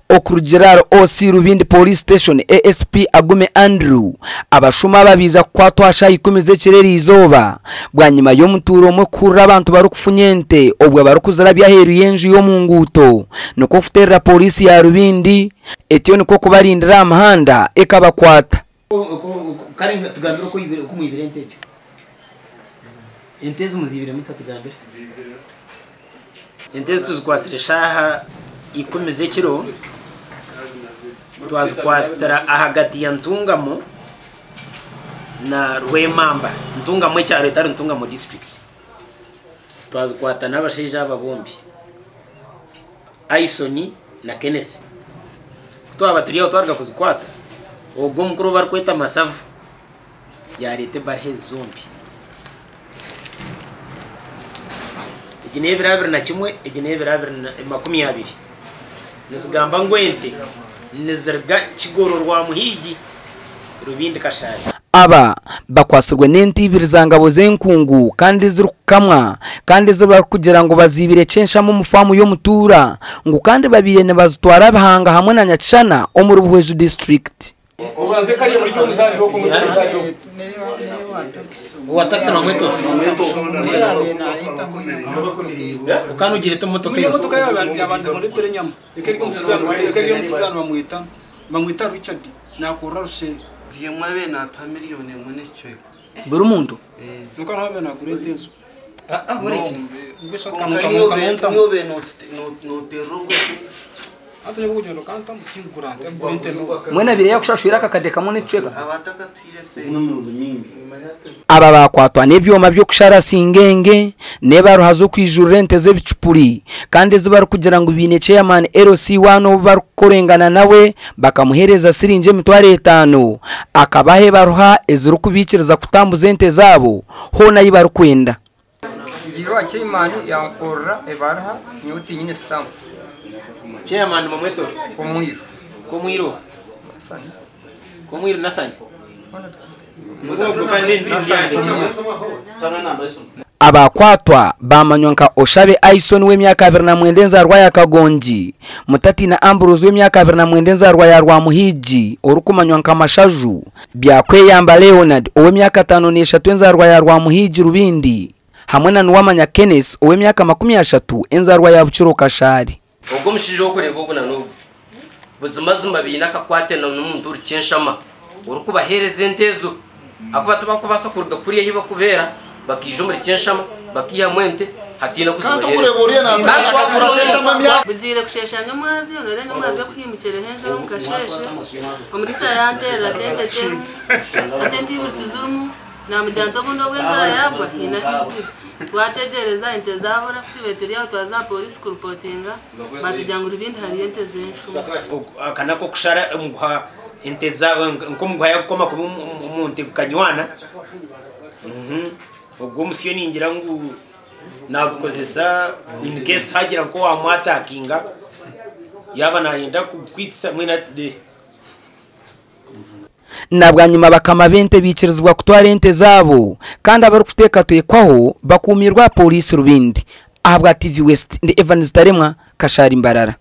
Okurugiirira ahari OC Rubindi Police Station ASP Agume Andrew, abashuma aba baija kukwatwa aha shaaha ikumi z'ekiro eriizooba bwanyima y'omutuura omwe kuhurira abantu barikufunya ente obwo barikuzirabya aheeru y'enju ye omu nguuto nikwo kuteerera Pooriisi ya Rubindi etyo nikwo kubarindira aha muhanda ekabakwata. Kare tugambire oku oibire oku mwibire ente egyo. Ente ezi muziibire muta tugambire. Ente ezi tuzikwatire shaaha ikumi z'ekiro twazikwatira ahagati ya Ntungamo na Rwemamba. Ntungamo ekyaro etari Ntungamo disiturikiti. Twazikwata n'abashaija aba bombi Ayson na Kenneth. Ku twaba turi aho twaruga kuzikwata, ogwo omukuru ou barikweta Masavu yaareeta ebaruha ezi zombi. Egi n'ebiro 21, egi n'ebiro 20. Nizigamba ngu ente niziruga Kigoro Rwamuhiigi, Rubindi Kashari. Aba bakwatsirwe n'ente ibiri za ngabo z'enkungu kandi ezirikukamwa kandi ezi barikugira ngu baziibire Kyenshama omu faamu y'omutuura ngu kandi babaire nibazitwara Bihanga hamwe na Nyakishana omuri Buhweju disiturikiti. Buri muntu? Mbwenu abaire yakushashwire akakadde kamwe n'ekicweka? Aba baakwatwa n'ebyoma by'okushara singenge n'ebaruha z'okwijurira ente z'ebicupuri kandi ezi barikugira ngu baine Chairman LC waana ou barikukorengana nawe bakamuheereza siringi 5000 akabaha ebaruha ezirikubaikiriza kutambuza ente zaabo hoona ahi barikwenda. Ngiire owa chairman yankorera ebaruha nyowe tinyine sitampu. Chairman bamweta oha? Komwiru. Komwiru oha? Komwiru Nathan? Abakwatwa baamanywa nka Oshabe Aison w'emyaka 29 enzaarwa ya Kagongi, Mutatiina Ambrose w'emyaka 29 enzaarwa ya Rwamuhiigi orikumanywa nka Mashaju, Byakweyamba Leonard ow'emyaka 53 enzaarwa ya Rwamuhiigi Rubindi hamwe na Nuwamanya Kenneth ow'emyaka 30 enzaarwa ya Bukiro Kashaari. Ogwo omushaija orikureeba ogu na n'ogu, buzimazima baine akakwate n'omuntu orikyenshama orikubaheereza ente ezo ahakuba tibarikubaasa kuruga kuriya ahu barikubeera bakaija omuri kyenshama bakaihamu ente hataine orikuzibaheereza. Kandi waafuna Bugiire kusheesha nyomwazyo, reero nyomwazyo ku haimukireho enjura omu kasheeshe, omuriisa yanteerera ati ente terimu, ati ente ibiri tizirimu, Naamugira nti obundi obu enjura yaagwa haine ahu izire. Twategyereza ente zaabura, ku tubaire turi aho twaza aha pooriisi kuripotinga, baatugira ngu Rubindi hariyo ente z'enshuma. Aka n'ak'okushara omuguha ente zaawe nk'omuguha yaakukoma kubi omu nte gukanywana. Ogwo omusyo ningira ngu naagukozesa in case haagira nk'owaamwatakinga yaaba naayenda kukwitisa mbwenu. Na bwanyima bakama b'ente baikirizibwa kutwara ente zaabo kandi abarikuteekateekwaho bakuumirwe aha Pooriisi Rubindi. Ahabwa TV West, ndi Evans Taremwa, Kashari Mbarara.